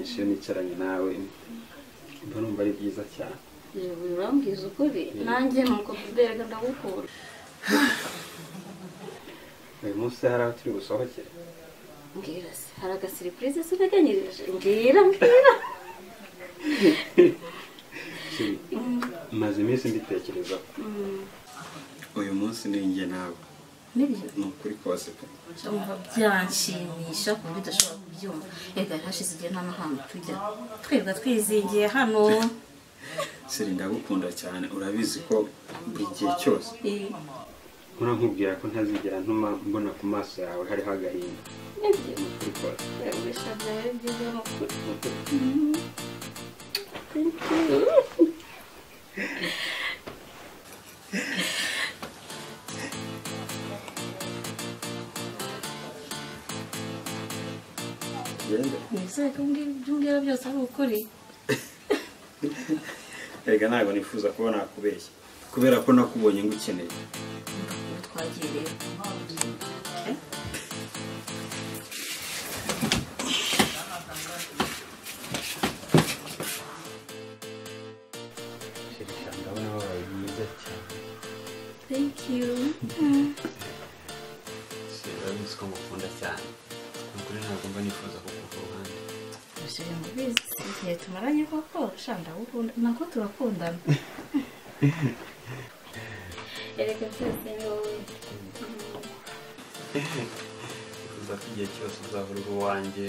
Akenshi iyo nicaranye nawe mba numva ari byiza cyane. Yewe urambwiza ukuri nanjye nuko bebe ndagukunda. Uyu munsi hari aho turi busohokere. Mbwira se hari aga surprise se uteganyirije? Mbwira mbwira. Maze iminsi mbitekereza. Uyu munsi ni njye nawe. Nibyo? Ni ukuri kose pe. Umva byanshimisha ku buryo udashobora kubyumva. Ega hashize igihe nta n'ahantu tujya. Twebwe twizingiye hano. Siri ndagukunda cyane urabizi ko buri gihe cyose. Urankubwira ko ntazigera ntuma mbona ku maso yawe hariho agahinda. Nibyo? Ni ukuri kose. Wisha byawe byiza ni ukuri. Thank you. Nizere ko ibyo umbwira byose ari ukuri. Erega ntabwo nifuza kuba nakubeshya kubera ko nakubonye ngukeneye. Ubu twagiye rero. Ndabona wabaye mwiza cyane. Thank you. Urabizi ko ngukunda cyane. Ni ukuri ntabwo mba nifuza kukuva iruhande. Chérie mubizi igihe tumaranye koko sha ndagukunda nako turakundana. Erega byose ni wowe. Nifuza ko igihe cyose uzahora uri uwanjye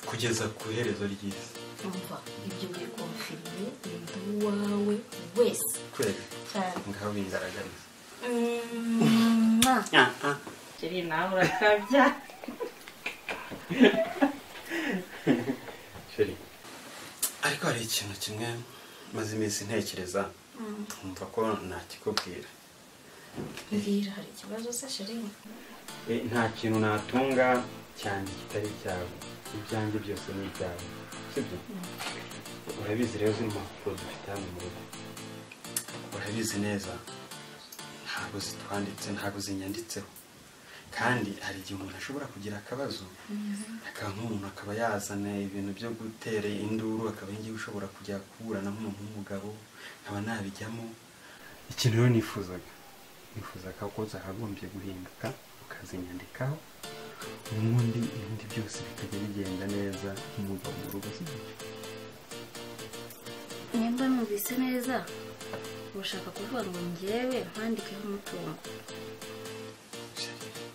kugeza ku iherezo ry'isi. Umva ibyo bikonfirme ndi uwawe wese. Kweli cyane. Ngaho bingaragariza. Chérie nawe urakabya. Chérie, ariko hari ikintu kimwe maze iminsi ntekereza nkumva ko nakikubwira. Mbwira hari ikibazo se chérie? Nta kintu natunga cyane kitari icyawe. Ibyanjye byose ni ibyawe. Sibyo? Urabizi rero zino mpapuro dufite hano mu rugo. Urabizi neza ntabwo zitwanditse ntabwo zinyanditseho. Kandi hari igihe umuntu ashobora kugira akabazo akaba nk'umuntu akaba yazana ibintu byo gutera induru akaba ngiye ushobora kujya kuburana nk'umuntu w'umugabo nkaba nabijyamo. Ikintu rero nifuzaga ko zakagombye guhinduka ukazinyandikaho ubundi ibindi byose bikajya bigenda neza nk'umugabo mu rugo. Sibyo? Nimba numvise neza ushaka kuvuga ngo njyewe mpandikeho umutungo.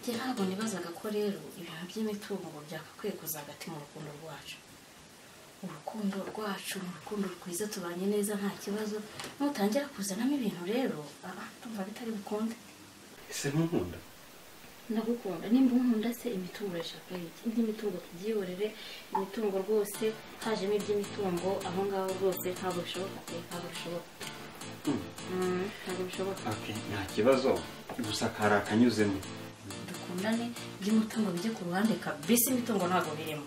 Ntabwo nibazaga ko rero ibintu by'imitungo byakakwiye kuza hagati mu rukundo rwacu. Urukundo rwacu ni urukundo rwiza tubanye neza nta kibazo. Nutangira kuzanamo ibintu rero ndumva bitari bukunde. Ese ntunkunda? Ndagukunda. Nimba unkunda se imitungo urashaka iki? Indi mitungo tubyihorere. Imitungo rwose hajemo iby'imitungo aho ngaho rwose ntabwo bishoboka pe, ntabwo bishoboka. Ntabwo bishoboka. Okay, nta kibazo gusa kari akanyuzemo. Dukundane by'umutungo bijye ku ruhande kabisa, imitungo ntabwo birimo.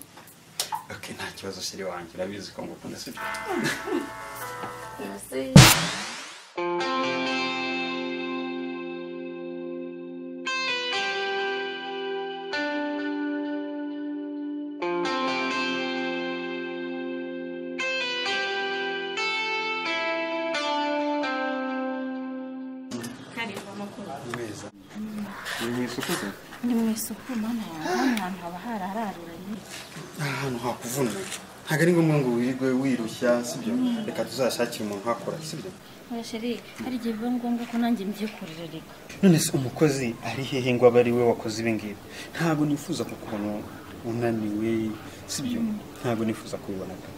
Okay, nta kibazo chérie wanjye urabizi ko ngukunda sibyo? Merci. Ni mu isuku mama yanjye, ahantu haba harararuranye. Ahantu hakuvuna ntabwo ari ngombwa ngo wirirwe wirushya, sibyo? Reka tuzashakire umuntu uhakora, sibyo? Oya chérie, hari igihe biba ngombwa ko nanjye mbyikorera reka. None se umukozi ari hehe ngo abe ari we wakoze ibi ngibi? Ntabwo nifuza kukubona unaniwe, sibyo? Ntabwo nifuza kubibona pe.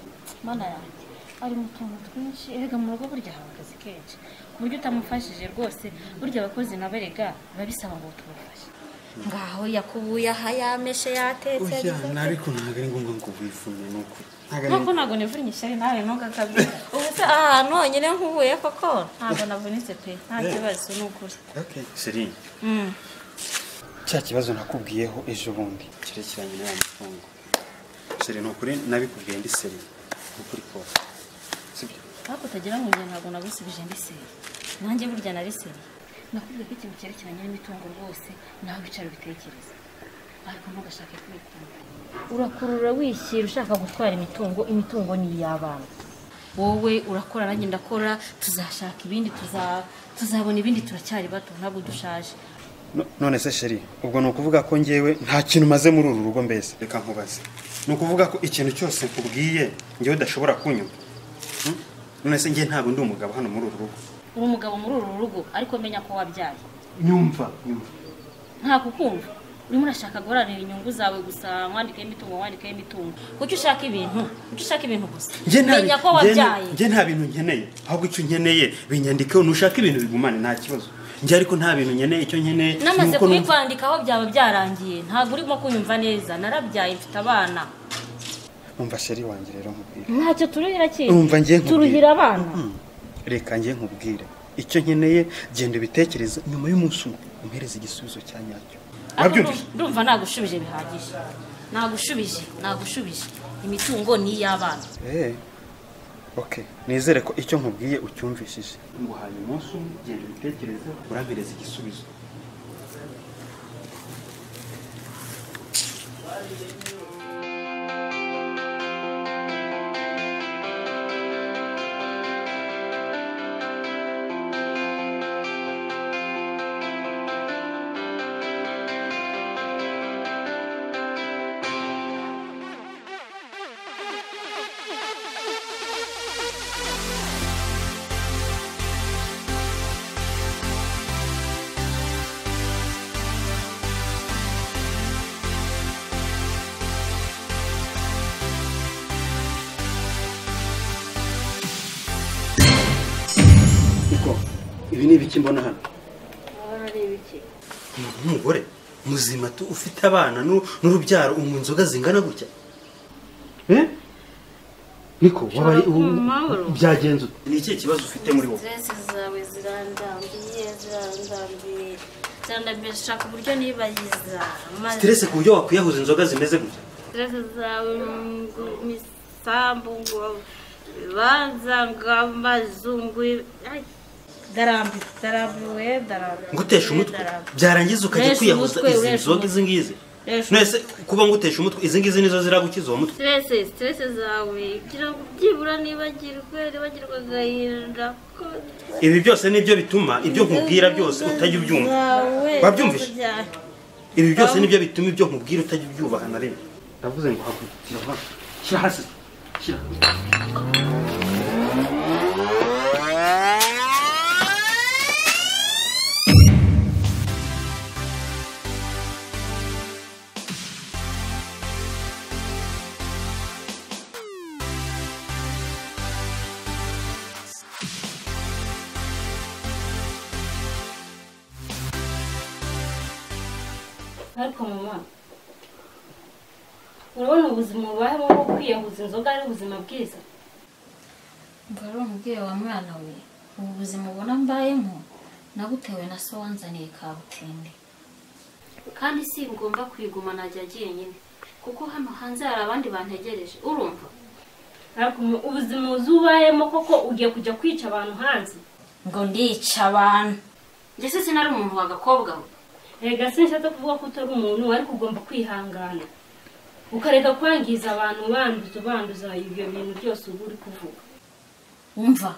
Mana yanjye ari mu tuntu twinshi, erega mu rugo burya haba akazi kenshi ku buryo utamufashije rwose. Burya abakozi nabo erega biba bisaba ngo tubafashe. Ngaho yakubuye aha yameshe yatetse. Oya ariko ntabwo ari ngombwa ngo wivune nuko. Nkuko ntabwo nivunnye ishyari nawe ntugakabye. Ubu se ahantu honyine nkubuye koko ntabwo navunitse pe, nta kibazo ni ukuri. Okay chérie. Cya kibazo nakubwiyeho ejo bundi kirekeranye n'aya mitungo. Chérie ni ukuri nabikubwiye ndi sérieux. Ni ukuri kose. Sibyo? Ariko utagira ngo njye ntabwo nagusubije ndi sérieux. Nanjye burya nari sérieux. Nakubwiye ko ikintu cyerekeranye n'imitungo rwose nawe wicara ubitekereza. Ariko ntugashake kwikunda. Urakurura wishyira ushaka gutwara imitungo, imitungo ni iy'abana. Wowe urakora nanjye ndakora, tuzashaka ibindi, tuzabona ibindi, turacyari bato ntabwo dushaje. None se sheri, ubwo ni ukuvuga ko ngewe nta kintu maze muri uru rugo mbese? Reka nkubaze. Ni ukuvuga ko ikintu cyose nkubwiye ngewe udashobora kunyumva? None se ngewe ntabwo ndi umugabo hano muri uru rugo? Uri umugabo muri uru rugo, ariko menya ko wabyaye. Nyumva. Nta kukumva. Urimo urashaka guharanira inyungu zawe gusa, wandikeho imitungo, wandikeho imitungo. Kuki ushaka ibintu? Kuki ushaka ibintu gusa? Menya ko wabyaye. Nge nta bintu nkeneye, ahubwo icyo nkeneye binyandikeho. Nushaka ibintu bigumane nta kibazo. Nge ariko nta bintu nkeneye, icyo nkeneye namaze kubikwandikaho byaba byarangiye. Ntabwo urimo kunyumva neza, narabyaye mfite abana. Umva sheri wanjye rero nkubwire. Ntacyo turuhira kintu. Umva ngiye nkubwire. Turuhira abana. Reka ngiye nkubwire. Icyo nkeneye genda ubitekereze nyuma y'umunsi umwe umpereze igisubizo cya nyacyo. Wabyumvise? Ndumva nagushubije bihagije. Nagushubije. Imitungo ni iy'abana. Okay. Nizere ko icyo nkubwiye ucyumvishije. Nguhaye umunsi umwe genda ubitekereze urampereze igisubizo. Ibi ni ibiki mbona hano? Umugore muzima tu ufite abana n'urubyaro unywa inzoga zingana gutya? Niko wabaye byagenze ute? Ni ikihe kibazo ufite muri wowe? Stress zawe zirandambiye, zirandambiye, shaka uburyo nibayiza. Stress ku buryo wakwiyahuza inzoga zimeze gutya? Stress zawe misambu ngo banza ngamazungu. Darambiwe. Ngutesha umutwe byarangiza ukajya kwiyahuza izi nzoga izi ngizi. Nese kuba ngutesha umutwe izi ngizi nizo ziragukiza uwo mutwe. Stress zawe kugira ngo byibura nibagirwe agahinda. Ibi byose nibyo bituma ibyo nkubwira byose utajya ubyumva. Wabyumvise? Ibi byose nibyo bituma ibyo nkubwira utajya ubyubaha na rimwe. Ndavuze ngo haguruka. Shyira hasi. Shyira. Ariko mama, urabona ubuzima bubayeho bwo kwiyahuza inzoga ari ubuzima bwiza? Umva rero nkubwiye wa mwana we, ubu buzima ubona mbayemo nabutewe na so wanzaniye kabutindi. Kandi si ngomba kwiguma najya jyenyine, kuko hano hanze hari abandi bantegereje, urumva? Ariko ubuzima uzubayemo koko ugiye kujya kwica abantu hanze? Ngo ndica abantu. Njye se sinari umuntu w'agakobwa we. Ega sinshatse kuvuga ko utari umuntu, ariko ugomba kwihangana ukareka kwangiza abantu banduza ibyo bintu byose uba uri kuvuga. Umva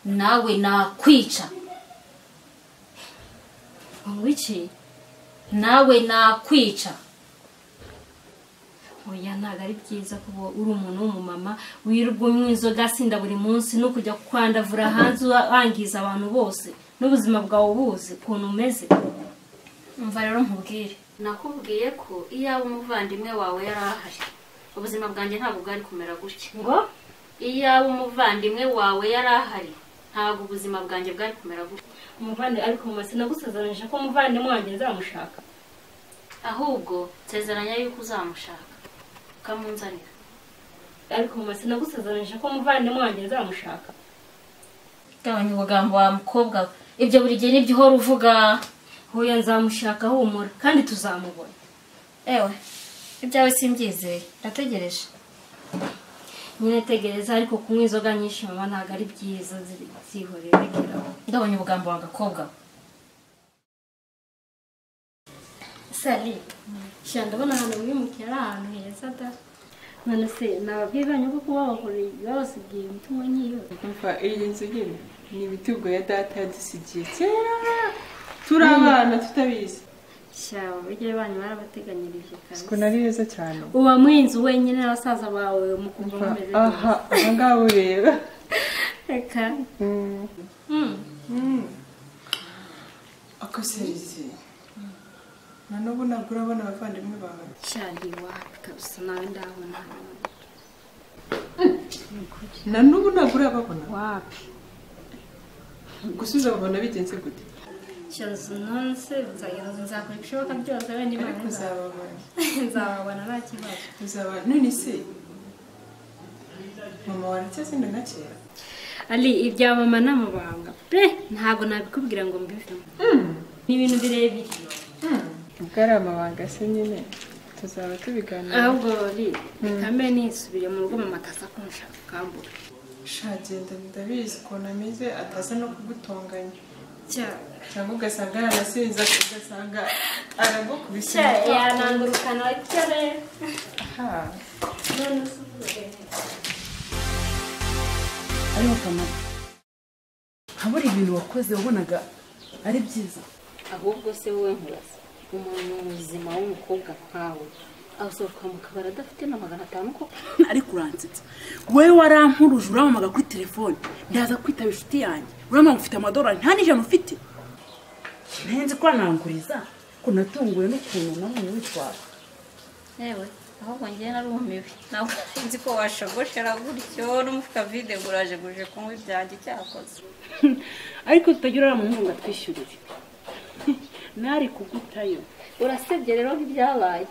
nawe nakwica. Wiki nawe nakwica. Oya ntabwo ari byiza kuba uri umuntu w'umumama wirirwa unywa inzoga sinda buri munsi no kujya kwandavura hanze wangiza abantu bose n'ubuzima bwawe ubuzi ukuntu umeze. Umva rero nkubwire, nakubwiye ko iyaba umuvandimwe wawe yari ahari ubuzima bwanjye ntabwo bwari kumera gutya. Ngo iyaba umuvandimwe wawe yari ahari ntabwo ubuzima bwanjye bwari kumera gutya. Umuvandimwe ariko mama sinagusezeranyije ko umuvandimwe wanjye nzamushaka. Ahubwo nsezeranya yuko uzamushaka ukamunzanira. Ariko mama sinagusezeranyije ko umuvandimwe wanjye nzamushaka. Gabanya ubugambo wa mukobwa, ibyo buri gihe nibyo uhora uvuga. Hoya nzamushaka humura kandi tuzamubona. Ewe ibyawe simbyizeye, ndategereje. Nyine tegereza, ariko kunywa inzoga nyinshi mama ntabwo ari byiza, zihorere rekeraho. Ndabonye ubugambo wa gakobwa. Sali, sha ndabona ahantu mwimukiye ari ahantu heza da. None se nababwiye banyu ko kuba bakoreye babasigiye imitungo nkiyo. Umva iyi nzu nyine ni imitungo ya data yadusigiye kera turi abana tutabizi. Sha ababyeyi banyu barabateganyirije kabisa. Siko nari heza cyane. Uba mu inzu wenyine n'abasaza bawe mukumva mumeze neza. Aha, aha ngaho ureba. Reka. Akoserizi. Na n'ubu ntabwo urabona abavandimwe bawe. Cyane wapi kabisa nawe ndabona. Na n'ubu ntabwo urababona? Wapi. Gusubiza babona bigenze gute? Cyozo nonse nzagenda nzakora ibishoboka byose wenda Imana izababona. Nzababona nta kibazo. Uzabona none se mama waracyasinda nka kera? Ali ibya mama n'amabanga pe ntabwo nabikubwira ngo mbivemo. Ni ibintu birebire. Ubwo ari amabanga se nyine tuzaba tubiganira. Ahubwo Ali kambe nisubire mu rugo mama ataza kunshaka kambura. Shagenda ndabizi ukuntu ameze ataza no kugutonganya. Cyangwa ugasanga yarasinze ugasanga aragukubise. Yanangurukana cyane. Aha. None se ariko kamara habura ibintu wakoze wabonaga ari byiza. Ahubwo se wowe nkubaza umuntu muzima w'umukobwa nkawe asohoka mu kabari adafite na 500 koko? Ariko uransetsa wowe warankuruje urampamagara kuri telefone ndaza kwitaba inshuti yanjye urampamagara ufite amadolari nta n'ijana ufite. Nzi ko nanguriza ko natunguwe n'ukuntu namwe witwara. Yewe ahubwo njye narumiwe ntabwo nzi ko washogoshera gutyo n'umufuka vide guraje guje kunywa ibyanjye cyakoze. Ariko tutagira uriya muhungu ngo atwishyurire nari kugutayo. Urasebye rero nk'ibyabaye.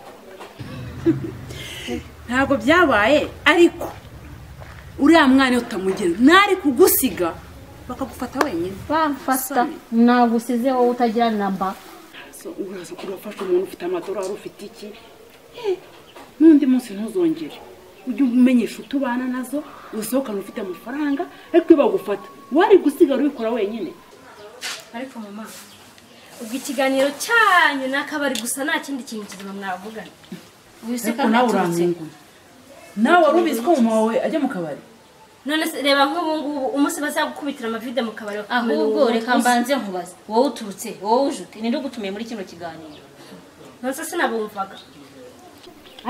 Ntabwo byabaye ariko uriya mwana utamugera nari kugusiga bakagufata wenyine. Bamfata nagusize wowe utagira namba. So uraza urafasha umuntu ufite amadolari ufite iki n'undi munsi ntuzongere ujye umenyesha utubana nazo usohokana ufite amafaranga ariko bagufata wari gusigara ubikora wenyine. Ariko mama ubwo ikiganiro cyanyu n'akabari gusa nta kindi kintu kizima mwavugana. Ariko nawe urantunguye nawe wari ubizi ko mama wawe ajya mu kabari? None se reba nk'ubu ngubu umunsi bazagukubitira amavide mu kabari. Ahubwo reka mbanze nkubaze wowe uturutse wowe ujute ninde ugutumiye muri kino kiganiro? None se sinabumvaga.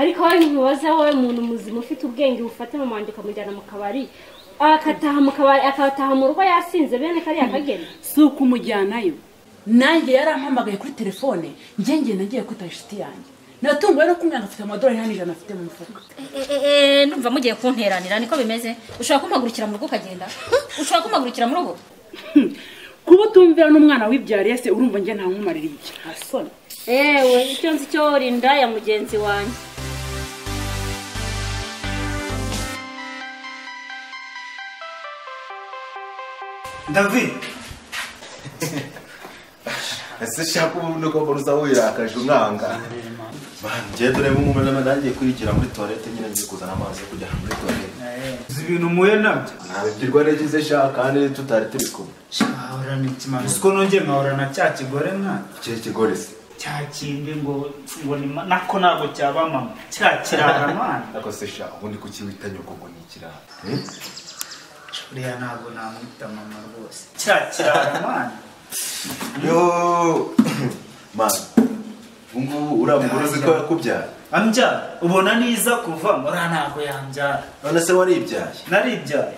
Ariko wowe nkubaza wowe muntu muzima ufite ubwenge ufate mama wanjye ukamujyana mu kabari akataha mu kabari akataha mu rugo yasinze bene kariya kageni? Si ukumujyanayo nanjye yarampamagaye kuri telefone njye ngenda ngiye kwitaba inshuti yanjye natunguwe no kumwana afite amadolari nta n'ijana afite mu mufuka. Ndumva mugiye kunteranira niko bimeze. Ushobora kumpagurukira mu rugo ukagenda? Ushobora kumpagurukira mu rugo? Kuba utumvira n'umwana wibyariye se urumva njye nta nkumarira iki? Nta soni. Ewe icyo nzi cyo rinda ya mugenzi wanjye. David ese shaka ubu ko mbona uza wirakaje umwanga. Njye dore nk'umumena nangiye kwigira muri toilette nyine ngiye kuzana amazi yo kujyana muri toilette. Uzi ibintu muye nabyo? Nabibwirwa n'igize sha kandi tutari turi kumwe. Shahora n'ikimana. Siko nongeye nkahora na cya kigore mwana. Cya kigore se? Cya kindi ngo ni nako ntabwo cyaba mama. Cya kirara mwana. Ako se sha ubundi kuki wita nyoko ngo ni ikirara? Uriya ntabwo namwita mama rwose. Cya kirara mwana. Yo man ungu uriya mugore uzi ko yakubyara? Ambyara ubona niza kuva uriya ntabwo yambyara. None se waribyaye? Naribyaye.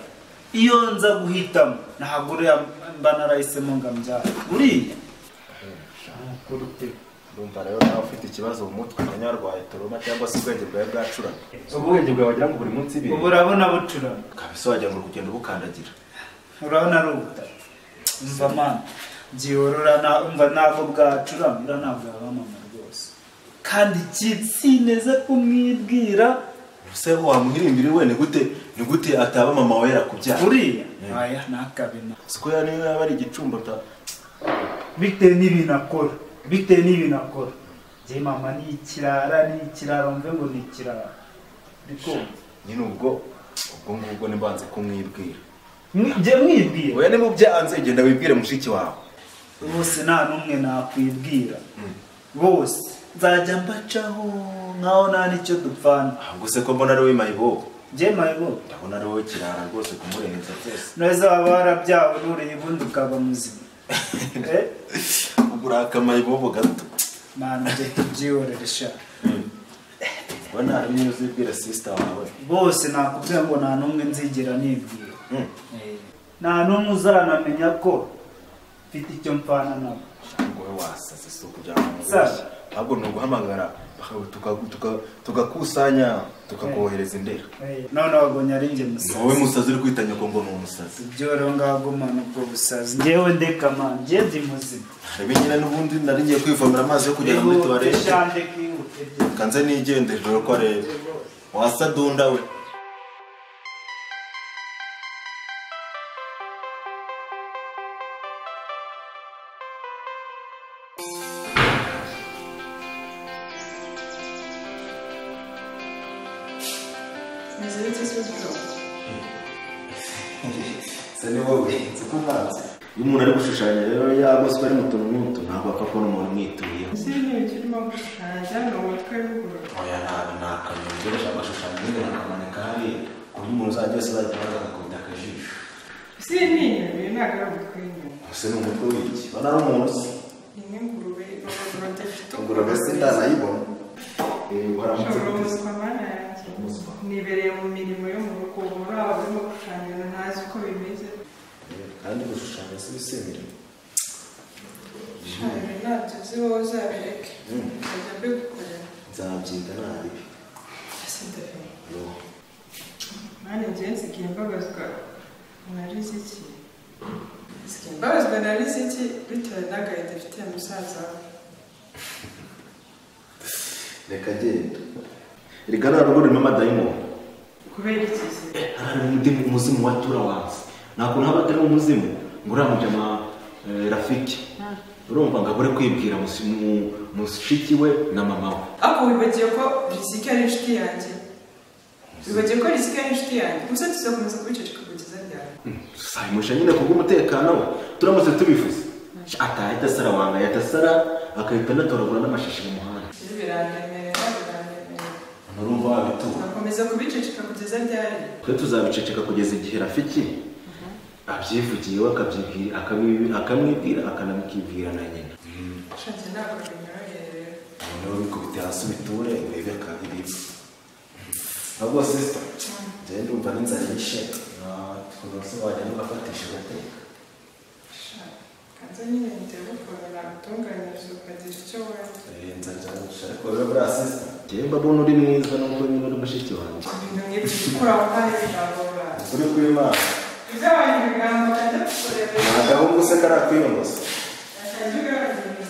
Iyo nza guhitamo ntabwo uriya mba narahisemo ngo ambyare. Uriya ndumva rero nawe ufite ikibazo mu mutwe ukanyarwaye toroma cyangwa se ubwenge bwawe bwacurana. Ubwenge bwawe wagira ngo buri munsi ibiri. Ubu urabona bucurana. Kabisa wagira ngo kugenda ubukandagira. Urabona ari ubutaka. Umva man byiyorora na umva ntabwo bwacurana uriya ntabwo yaba mama rwose. Kandi kitsineze kumwibwira. Se wamuhirimbira we ni gute ataba mama wawe yakubyara? Uriya aya nakabina. Siko ya niyo yaba ari igicumbo ta bitewe n'ibintu akora. Bitewe n'ibintu akora. Njye mama ni ikirara mve ngo ni ikirara. Ndiko nyine ubwo ngubwo nimbanze kumwibwira. Njye mwibwira. Oya ni mu byanze genda wibwire mushiki wawe. Bose nta n'umwe nakwibwira. Bose. Nzajya mbacaho nkaho nta nicyo dupfana. Ahubwo se ko mbona ari we mayibobo? Njye mayibobo? Ndabona ari wowe kirara rwose kumurenza byose. Neza waba warabyawe nuriye ubundi ukaba muzima. Ubwo uraka mayibobo gato. Mana njye tubyihorere sha. We nta rimwe uzibwira sister wawe. Bose nakubwira ngo nta n'umwe nzigera nibwira. Nta n'umwe uzanamenya ko mfite icyo mpfana nabo. Ngo we wasaze si ukugira ngo ahubwo ni uguhamagara tugakusanya tukakohereza indera. None wabonye ari njye musazi. Wowe musazi uri kwita nyoko ngo ni umusazi. Ibyo rero ngagumana ubwo busazi. Njyewe ndeka man, njye ndi muzima. Rebe nyine n'ubundi nari ngiye kwivomera amazi yo kugera muri toilette. Kanze nigendere dore ko areba. Wasadunda we. Iyo umuntu ari gushushanya rero yagoswe ari mu tuntu n'utu ntabwo apfa kubona umuntu umwituyeho. Ese ni ibiki urimo gushushanya ni umutwe w'ingurube? Oya ni akanyoni njye ndashaka gushushanya nyine nakamanika hariya ku buryo umuntu uzajya wese azajya abanza agakubita akajisho. Ese iyi ni inyoni? Uyu ntabwo ari umutwe w'inyoni. Ese ni umutwe w'iki? Ubona ari umuntu se? Ni nk'ingurube, ingurube idafite ingurube se ndanayibona. Waramutse gute? Umuswa mana yanjye. Nibereye mu mirimo yo mu rugo muri abo barimo gushushanya ibintu ntazi uko bimeze. Kandi gushushanya si ibisemerera. Ibi ntabyo uzi wowe uzabireke. Nzajya mbigukorera. Nzabyiga nabi. Ese David. Mwana njyewe nsigaye mbabazwa na Riziki. Nsigaye mbabazwa na Riziki bitewe n'agahinda afitiye musaza we. Reka genda. Erega nta rugo rurimo amadayimoni. Kubera iki se? Hari umuzimu wa Turawansi. Nta kuntu haba hatarimo umuzimu ngo uriya mujama Rafiki. Urumva ngo abure kwibwira mushiki we na mama we. Ariko wibagiwe ko Riziki ari inshuti yanjye. Wibagiwe ko Riziki ari inshuti yanjye. Gusa tuzakomeza kubiceceka kugeza ryari? Tuzabimusha nyine kubw'umutekano we. Turamutse tubivuze. Atahita asara wanga yahita asara agahita anatoragura n'amashashi mu muhanda. Ibi birandemerera birandemerera. Urumva wabitura. Tuzakomeza kubiceceka kugeza ryari? Twe tuzabiceceka kugeza igihe Rafiki abyivugiye we akabyibwira akamwibwira akanamukibwira na nyina. Shanjye ntabwo binyoroheye rero. Noneho bikubite hasi ubiture urebe ibibi. Ahubwo sister, njyewe ndumva n'inzara yishe. Tukunze wajya ugafatisha ugateka. Kanze nyine ndebe ukuntu nagutunganyiriza ukagira icyo warya. Nzajya ariko rero buriya sister, njyewe mbabona uri mwiza nubwo nyine uri mushiki wanjye. Ibintu nk'ibyo ukuraho nkaho ibigambo bwawe. Uri kw'Imana. Ugabanya ibigambo ukajya kukureba. Ni agahungu se karakwiyongoza. Akajya ugabanya ibigambo.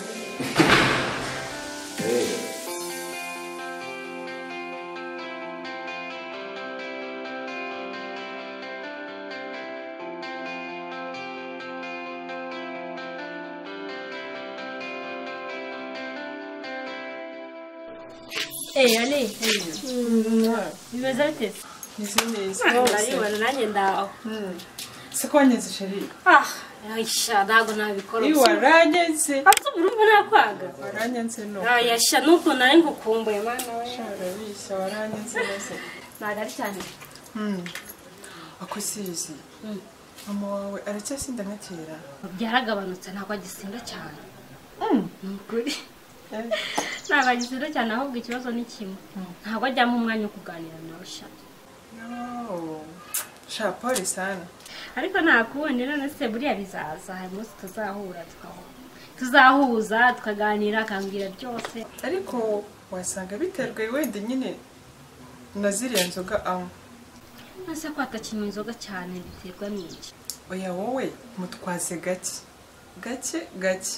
Ale. Bimeze bite? Meze neza. Ndabibona nanjye ndaho. Se ko wanyanze sheri? Ah, Aisha ntabwo nabikora. Iyo waranyanze. Ati urumva nakwaga. Waranyanze no. Aisha nuko nari ngukumbuye mana we. Sha urabishya waranyanze neza. Ntabwo ari cyane. Ako sizi. Mama wawe aracyasinda nka kera? Byaragabanutse ntabwo agisinda cyane. Ni ukuri. Ntabwo agisinda cyane ahubwo ikibazo ni kimwe. Ntabwo ajyamo umwanya wo kuganira nawe sha. No. Sha pole sana. Ariko nta kundi none se buriya bizaza hari umunsi tuzahura tuzahuza tukaganira akambwira byose. Ariko wasanga biterwa wenda nyine na ziriya nzoga anywa. Nase ko atakinywa inzoga cyane biterwa n'iki? Oya wowe mutwaze gake gake gake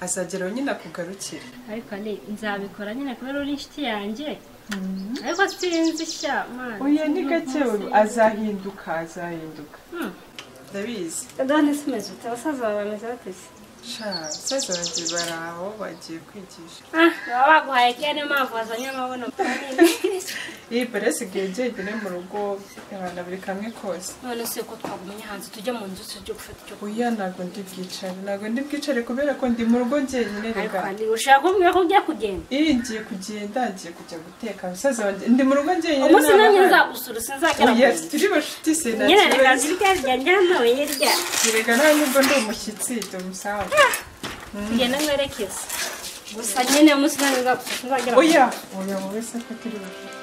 azagera nyine akugarukira. Ariko ale nzabikora nyine kubera uri inshuti yanjye. Ariko sinzi sha mana. Oya ni gake azahinduka azahinduka. Ndabizi. None se umeze ute? Abasaza bawe bameze bate se? Sha, basaza banjye bari aho bagiye kwigisha. Baba baguhaye kera niyo mpamvu wazanye amabuno manini. Iyi pere isigaye jyenyine mu rugo abana buri kamwe kose. None se ko twagumye hanze tujya mu nzu tujye gufata icyo kunywa? Oya ntabwo ndi bwicare, ntabwo ndi bwicare kubera ko ndi mu rugo jyenyine Ariko rega. kandi ushaka kumbwira ko ugiye kugenda? Iyi ngiye kugenda, ngiye kujya guteka basaza banjye, ndi mu rugo jyenyine. Umunsi nanjye ntabahari. nzagusura sinzagera Oya mu nzu. turi bashuti se nta Nyine reka kibazo. zirya rya njyana rya. Reka nta nubwo ndi umushyitsi ndi umusaza. Tugenda nkwerekeza. Gusa nyine umunsi nanjye nzagusura sinzagera mu Oya nzu. oya wowe se ko turi bashuti.